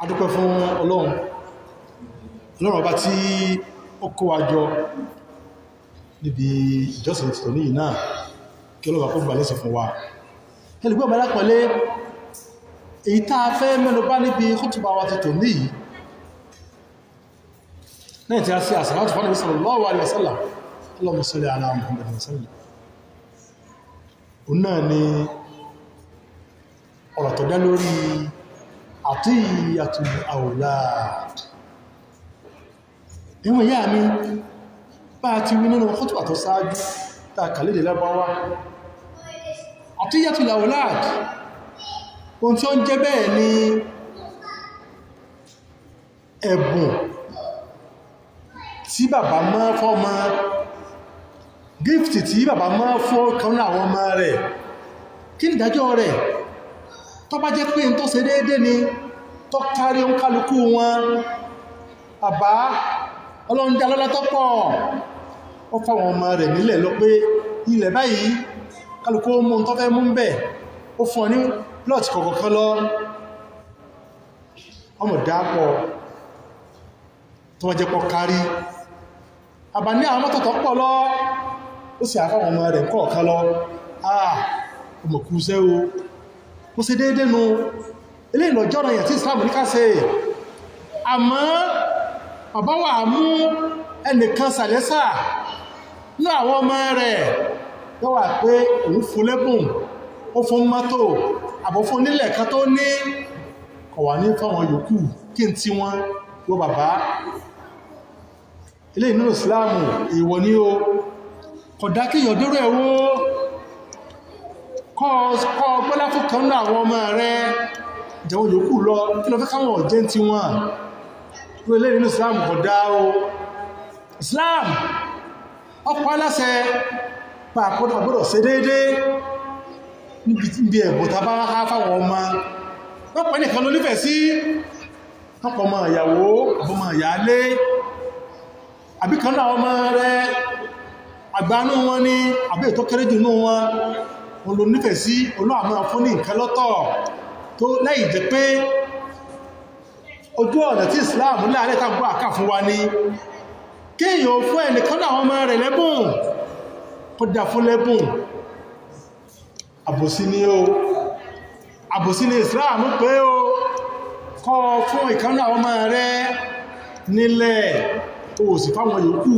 Adúpẹ́ fún Ọlọ́run, Ọlọ́run ọba tí ó kó wa jọ níbi ìjọsìn tìtò ní ìná, kí Ọlọ́run kó gbà lẹ́sìn fún wa. Ẹlùgbẹ́ ọmọ alápọ̀lé, èyí tá a fẹ́ mẹ́nu bà níbi kútùbà wa tìtò ní yìí náà tí a sí àsàlátù fún Ànábì sallallahu alaihi wasallam, Allahumma salli ala Muhammadin wa sallam, òun náà ni ọ̀rọ̀ tó dá lórí àtíyàtul awlad. Ìwọ̀n ìyá mi, bá ti wí nínú kútùbà tó sáájú tá a kàlédè lábáwá, àtíyàtul awlad, ohun tí ó ń jẹ́ bẹ́ẹ̀ ni ẹ̀bùn tí bàbá máa fọ́mọ, gift tí bàbá máa fọ́ kan náà àwọn ọmọ rẹ̀. Kí ni ìdájọ́ rẹ̀? Tó bá jẹ́ pé n tó ṣe déédé ni, tó kárí ń kálukú wọn, bàbá Ọlọ́run dá lọ́lá tó pọ̀, ó fáwọn ọmọ rẹ̀ nílẹ̀ lọ pé ilẹ̀ báyìí kálukú ó mú un tó fẹ́ mú ń bẹ̀, ó fún ọ ní plot kọ̀ọ̀kan lọ, ọmọ dápọ̀. Tó wọ́n jẹ́ pọ̀ kárí, àbá ní àwọn mọ́tò tó pọ̀ lọ, ó sì àfáwọn ọmọ rẹ̀ kọ̀ọ̀kan lọ, ọmọ kú sẹ́ o, ó ṣe déédé nu. Ilé ìlọ́jọ́ ọ̀rọ̀ yẹn tí Islam ní ká ṣe. Àmọ́ bàbá wà mú ẹnìkan sàlẹ́sà ní àwọn ọmọ rẹ̀, yóò wà pé òun fún lẹ́bùn, ó fún mọ́tò àbọ̀ fún nílẹ̀ kan tó ní, kọ̀ wà ní fáwọn yòókù kí n tí wọ́n wọ bàbá. Ilé ìnú Islam ìwọ̀ ní o, kódà kí èèyàn dérò ẹ̀wọ́ kọ́ gbọ́lá fún kan náà àwọn ọmọ rẹ̀ jẹun yòókù lọ, kí lọ fẹ́ káwọn ọ̀jẹ́ tí wọ́n ilé nínú Islam kódà o. Islam ọkọ̀ aláṣẹ pàkọ́dọ̀ gbọ́dọ̀ ṣe déédé níbi ẹ̀bùn tàbá há fáwọn ọmọ. Wọ́n pẹ̀ nìkan ló nífẹ̀ẹ́ sí, ọkọ̀ ọmọ ìyàwó ọmọ ìyálé àbí kan náà ọmọ rẹ̀ àgbánú wọn ní àbí ètò kéré jù nú wọn, wọn ló nífẹ̀ẹ́ sí, olóàmọ́ fún ní nǹkan lọ́tọ̀ tó láì jẹ́ pé ojú ọ̀nà tí Islam láàrẹ́ tàbí àkà fún wa ní kéèyàn fún ẹnìkan náà ọmọ rẹ̀ lẹ́bùn, kó dá fún lẹ́bùn. Àbòsí ni o, àbòsí ni Islam pé o, kọ́ fún ìkan náà ọmọ rẹ̀ nílẹ̀, o sì fáwọn yòókù,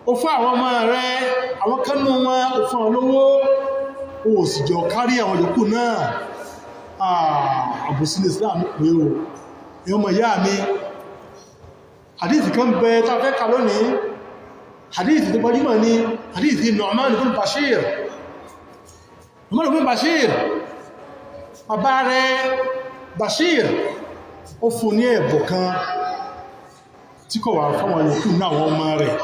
o fún àwọn ọmọ rẹ̀ àwọn kanú wọn, o fún olówó, o sì jọ kárí àwọn yòókù náà. Àbòsí ni Islam pé o. Ìyọmọ ìyá mi, hadith kan bẹ tá fẹ́ kà lónìí, hadith tó gbajúmọ̀ ni hadith Nu'man ibn Bashir. Nu'man ibn Bashir, bàbá rẹ̀ Bashir ó fún ní ẹ̀bùn kan tí kò wà fáwọn yòókù náà àwọn ọmọ rẹ̀.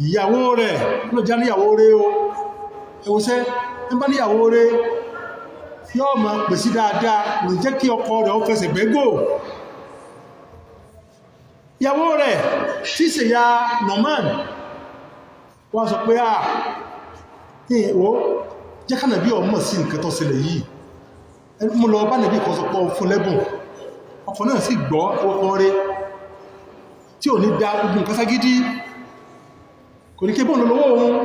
Ìyàwó rẹ̀ ló já níyàwó rẹ̀ o, ẹwọ́sẹ́ ń bá níyàwó rẹ̀ yóò máa pèsè dáadáa, lè jẹ́ kí ọkọ rẹ̀ ó fẹsẹ̀ gbẹ́gò. Ìyàwó rẹ̀ tí ṣe ya Nu'man wọ́n sọ pé à ìwọ́ jẹ́ ká nàbí ọmọ sí nǹkan tó ṣẹlẹ̀ yìí, mú lọ bá nàbí kan sọ pé fún lẹ́bùn. Ọkọ náà sì gbọ́, ọkọ rẹ̀ tí ò ní dá ogun nǹkan ságídí, kò ní kébọ̀n lọ́wọ́ ohun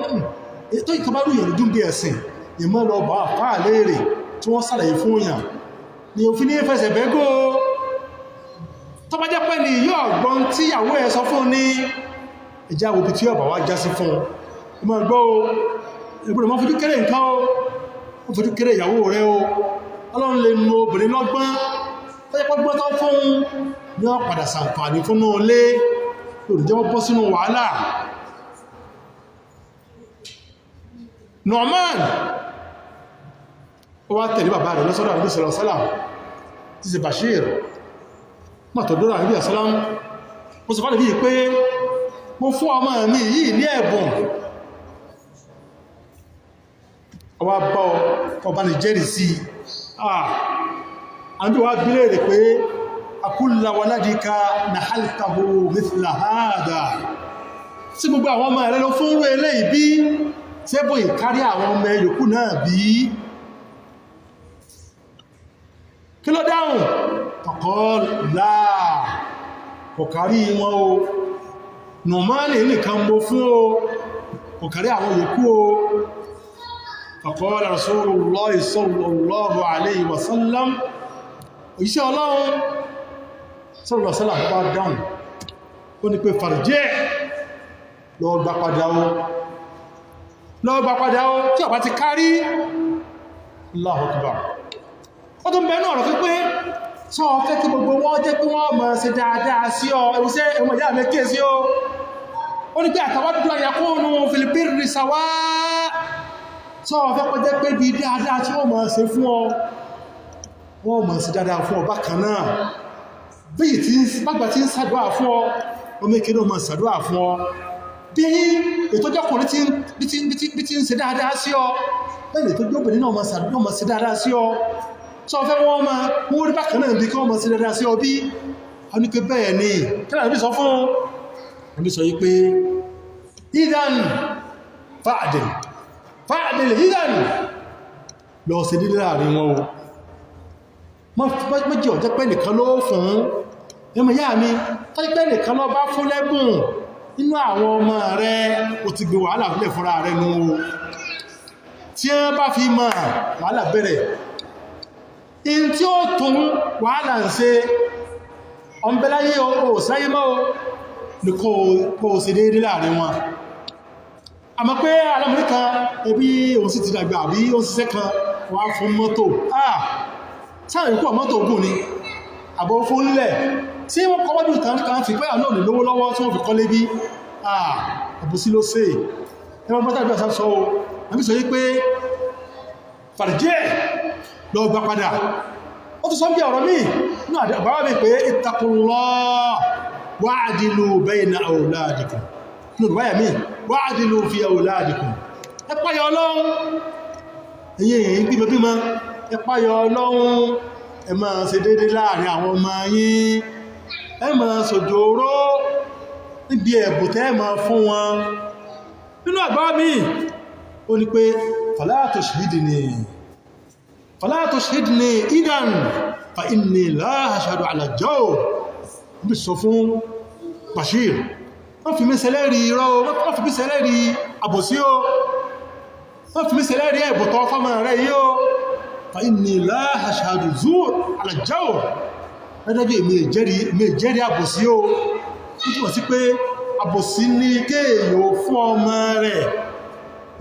tó ìkọba rúyàn lójú bí ẹ̀sìn ìmọ̀ lọ bá àfáà léèrè tí wọ́n sàlàyé fún òyàn ni òfin ní fẹsẹ̀ bẹ́gó. Tó bá jẹ́ pé ní yóò gbọ́n tí ìyàwó ẹ̀ sọ fún ní ìjà òbí tí ọ̀bà wá já sí fún ọmọ ẹgbọ́ o, ìgbọ́dọ̀ mọ́ fojú kéré nǹkan o, ó fojú kéré ìyàwó rẹ o. Ọlọ́run lè nu obìnrin lọ́gbọ́n tó jẹ́ pọ́gbọ́n tó fún ní ó padà sàǹfààní fún ilé, olùjẹ́ wọ́n bọ́ sínú wàhálà. Nu'man ó wá tẹ̀lé bàbá rẹ̀ lọ́sọ́dọ̀ Ànábì sallallahu alaihi wasallam tí ṣe Bashir. Mọ́tọ̀ dọ́rọ̀ Ànábì sallam, ó sọ fún Ànábì pé mo fún ọmọ mi yìí ní ẹ̀bùn, ọwá bá ọba ní jẹ́rìí sí. Ànábì wá bi léèrè pé akulla waladika nahaltahu mithla hada, sí gbogbo àwọn ọmọ rẹ̀ ló fún rú eléyìí bí? Sẹ́bùn ìkárí àwọn ọmọ yòókù náà bí? Kí ló dáhùn? Faqal la, kò kárí wọn o, Nùmánì nìkan mo fún o, kò kárí àwọn yòókù o. Faqala Rasulullahi sallallahu alayhi wa sallam, òjíṣẹ́ Ọlọ́run sallallahu alaihi wa sallam bá dáhùn, ó ní pé farji', lọ gbà padà o, lọ gbà padà o, tí ó bá ti kárí. Allahu akbar. Ó tún bẹ̀rẹ̀ ọ̀rọ̀ pípé sọ fẹ́ kí gbogbo wọn jẹ́ pé wọ́n máa ṣe dáadáa sí ọ, ẹwùsẹ́ ẹmọ ìyá mi kíyèsí o. Ó ní pé àtàwádùn àyàkóónú fil birri sawa, sọ fẹ́ kó jẹ́ pé bí dáadáa tí wọ́n máa ṣe fún ọ, wọ́n máa ṣe dáadáa fún ọ bákan náà. Bí bàgbà tí ń ṣàdúrà fún ọ, omi kí ló máa ṣàdúrà fún ọ. Bí ètò ọjọ́kùnrin bí ti ń ṣe dáadáa sí ọ, bẹ́ẹ̀ ni ètò ọjọ́bìnrin náà máa ṣe dáadáa sí ọ. Sọ fẹ́ wọ́n máa wọ́n rí bákan náà bí kí wọ́n máa ṣe dáadáa sí ọ bí? A ní pé bẹ́ẹ̀ ni. Kí láti sọ fún un? Sọ yí pé idan fa'adil, fa'adil idan, lọ sí dídí láàrin wọn o. Mọ́jì ọ̀jẹ́ pé nìkan ló fún ẹmọ ìyá mi, tọ́jú pé nìkan ló bá fún lẹ́bùn nínú àwọn ọmọ rẹ̀, ó ti gbé wàhálà fúnlẹ̀ fúnra rẹ̀ nù o. Tí wọ́n bá fi mọ̀, wàhálà bẹ̀rẹ̀. In tí ó tún wàhálà ń ṣe ọmọbẹ̀láyé o sáyé mọ́ o, ní kó o ṣe déédé láàrin wọn. Àmọ́ pé alámọ̀rí kan ẹbí òun sì ti dàgbà àbí ó ṣiṣẹ́ kan wá fún mọ́tò, sáà ìkú mọ́tò ogun ni àbọ̀ fún lẹ̀ tí wọ́n kọ́ wọ́dún tán kan fi pé àwọn òní lówó lọ́wọ́ tí wọ́n fi kọ́lé bí, àbòsí ló ṣe. Ẹwọ́n pátá ìgbà sọ o, àbí sọ yí pé fàrìjẹ́ lọ gbà padà. Ó tún sọ bí ọ̀rọ̀ míì nínú àbáwá mi pé ittaqullah wa'dilu bayna awladikum, nínú ìwáyà mi wa'dilu fi awladikum, ẹ páyà Ọlọ́run, ẹ̀yin èyí bímọ bímọ, ẹ páyà Ọlọ́run, ẹ máa ṣe déédé láàrin àwọn ọmọ yín, ẹ máa ṣòjòrò níbi ẹ̀bùn tẹ́ ẹ máa fún wọn. Nínú àbáwá mi ó ní pé fala tushhidni, fala tushhidni idan fa inni la ashhadu ala jawr. Bí sọ fún Bashir, wọ́n fi mí ṣẹlẹ́rì irọ́ o, wọ́n fi mí ṣẹlẹ́rì àbòsí o, wọ́n fi mí ṣẹlẹ́rì ẹ̀bùtọ́ fọ́mọ rẹ̀ yìí o. Fa inni la ashhadu zur ala jawr, lẹ́dọ́jọ́ èmi ìjẹ́rìí àbòsí o. Ó túnmọ̀ sí pé àbòsí ní kéèyàn fún ọmọ rẹ̀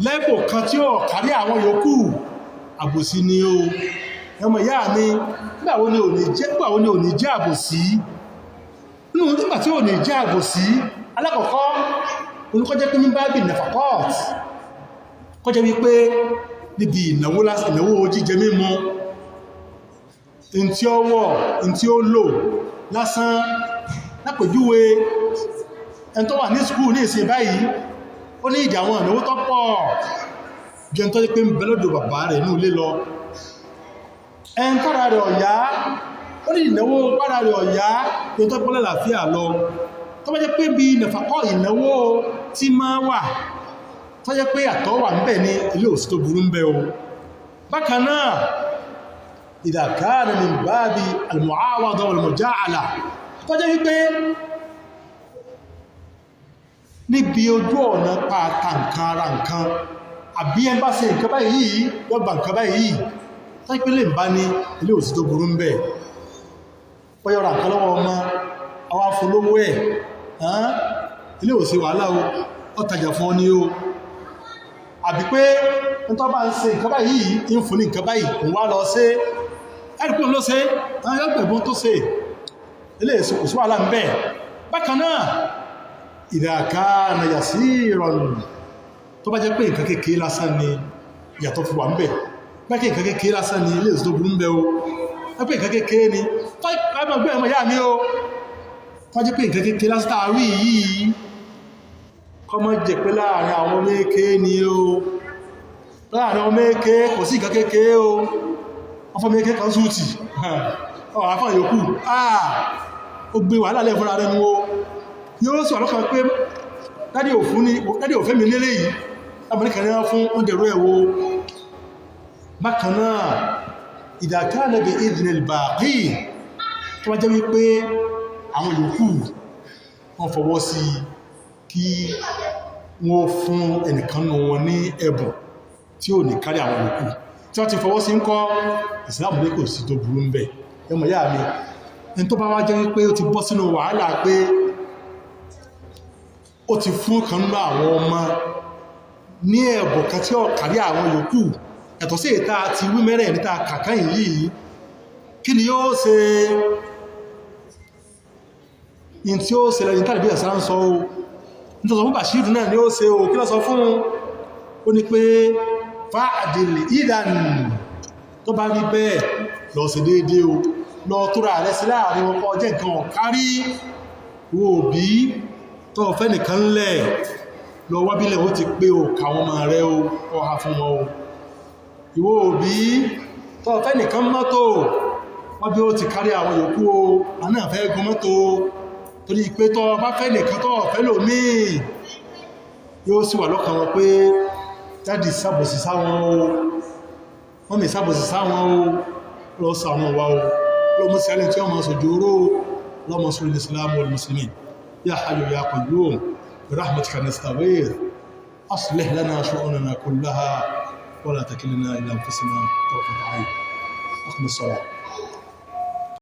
lẹ́bùn kan tí ó kárí àwọn yòókù, àbòsí ni o. Ọmọ ìyá mi, nígbàwo ni ò ní jẹ́ àbòsí? Nínú nígbà tí ò ní jẹ́ àbòsí, alákọ̀ọ́kọ́ olùkọ́jẹ́ pé ní bábì nafaqat, kọjẹ́ wípé níbi ìnáwó jíjẹ mímu, in tí ó wọ̀, in tí ó lò lásán. Lápèjúwe, ẹni tó wà ní skúù ní ìsìn báyìí, ó ní ìdí àwọn ìnáwó tó pọ̀ jẹ́ tó jẹ́ pé ń bẹ lọ́dọ̀ bàbá rẹ̀ ní ilé lọ. Ẹn tára rẹ̀ ọ̀yá, ó ní ìnáwó pára rẹ̀ ọ̀yá tó tó pọ́lẹ̀ làáfíà lọ. Tó bá jẹ́ pé bí nàfàkọ́ ìnáwó tí máa wà, tó jẹ́ pé àtọ́ wà ń bẹ ní ilé òsì tó burú ń bẹ o. Bákan náà, idha kana min babi al-mu'awada wal-muja'ala, tó jẹ́ wípé níbi ojú ọ̀nà pàtà nǹkan ara nǹkan, àbí ẹ bá ṣe nǹkan báyìí wọ́n gba nǹkan báyìí, tó jẹ́ pé lè ń bá ní ilé òsì tó burú ń bẹ. Bọ́yọ̀ ra nǹkan lọ́wọ́ ọmọ, àwọn afọlówó ẹ̀, ilé òsì wàhálà o, ó tajà fún ọ ní o. Àbí pé ń tọ́ bá ń ṣe nǹkan báyìí, ń fún ní nǹkan báyìí, òun wá lọ ṣe, ẹ̀rì pé òun ló ṣe, àwọn yóò gbẹ̀gbọ́n tó ṣe, ilé òsì kò sí wàhálà ń bẹ. Bákan náà, idha kana yasiran, tó bá jẹ́ pé nǹkan kékeré lásán ni ìyàtọ̀ fi wà ń bẹ. Bá kí nǹkan kékeré lásán ni ilé òsì tó burú ń bẹ o. Bá pé nǹkan kékeré ni, tó gbé ọmọ ìyá mi o. Tó jẹ́ pé nǹkan kékeré lásán tá a rí yìí, kọ́ mọ́ jẹ́ pé láàrin àwọn ọmọ èké ni o. Láàrin ọmọ èké kò sí nǹkan kékeré o. Wọ́n fọ́mọ èké kan súùtì, ọ̀rọ̀ afọ́ yòókù, ó gbé wàhálà lẹ́ fúnra rẹ̀ nu o. Yóò sọ lọ́kàn pé dádì ò fẹ́ mi lélẹ̀ yìí, lábọ̀ní kan ní wọ́n fún oúnjẹ rẹ̀ wo. Bákan náà, idha kana bi idhnil baqi, Tó wá jẹ́ wípé àwọn yòókù wọ́n fọwọ́ sí kí wọ́n fún ẹnìkan nù wọn ní ẹ̀bùn tí ò ní kárí àwọn yòókù, tí wọ́n ti fọwọ́ sí ń kọ́, ìsìláàmù ní kò sí tó burú ń bẹ̀. Ẹmọ̀ yá mi, ẹni tó bá wá jẹ́ wípé ó ti bọ́ sínú wàhálà pé ó ti fún kan nínú àwọn ọmọ ní ẹ̀bùn kan tí ó kárí àwọn yòókù, yàtọ̀ sí ìta ti wí mẹ́rẹ̀ níta kàkán yìí, kí ni yóò ṣe? In tí ó ṣe lẹ́yìn tàbí ẹ̀sán ń sọ o, nítorí fún Bàṣírù náà ni ó ṣe o. Kí ló sọ fún ó? Ní pé fa'adil idan, tó bá rí bẹ́ẹ̀, lọ sí déédé o, lọ tóra rẹ̀ sí láàrin wọn, kó jẹ́ nǹkan ọ̀kárí. Wo òbí tó fẹ́ nìkan lẹ̀, lọ wábílẹ̀ ó ti pé o, kà wọn máa rẹ o, ọha fún wọn o. Ìwọ òbí tó fẹ́ nìkan mọ́tò, wọ́n bí ó ti kárí àwọn yòókù o, àná fẹ́ gun mọ́tò, torí pé tó bá fẹ́ nìkan tó fẹ́ lòmíì, yóò sì wà lọ́kàn wọn pé daddy sábòsí sáwọn o, mummy sábòsí sáwọn o. Lọ sàánú wa o, lọ́mọ sí alẹ́ tí wọ́n máa sọ̀jọ́ oró, lọ́mọ sórí Islam wal muslimin. Ya hayyu ya qayyum, برحمتك نستغيث، أصلح لنا شؤوننا كلها ولا تكلنا إلى أنفسنا طرفة عين. أقم الصلاة.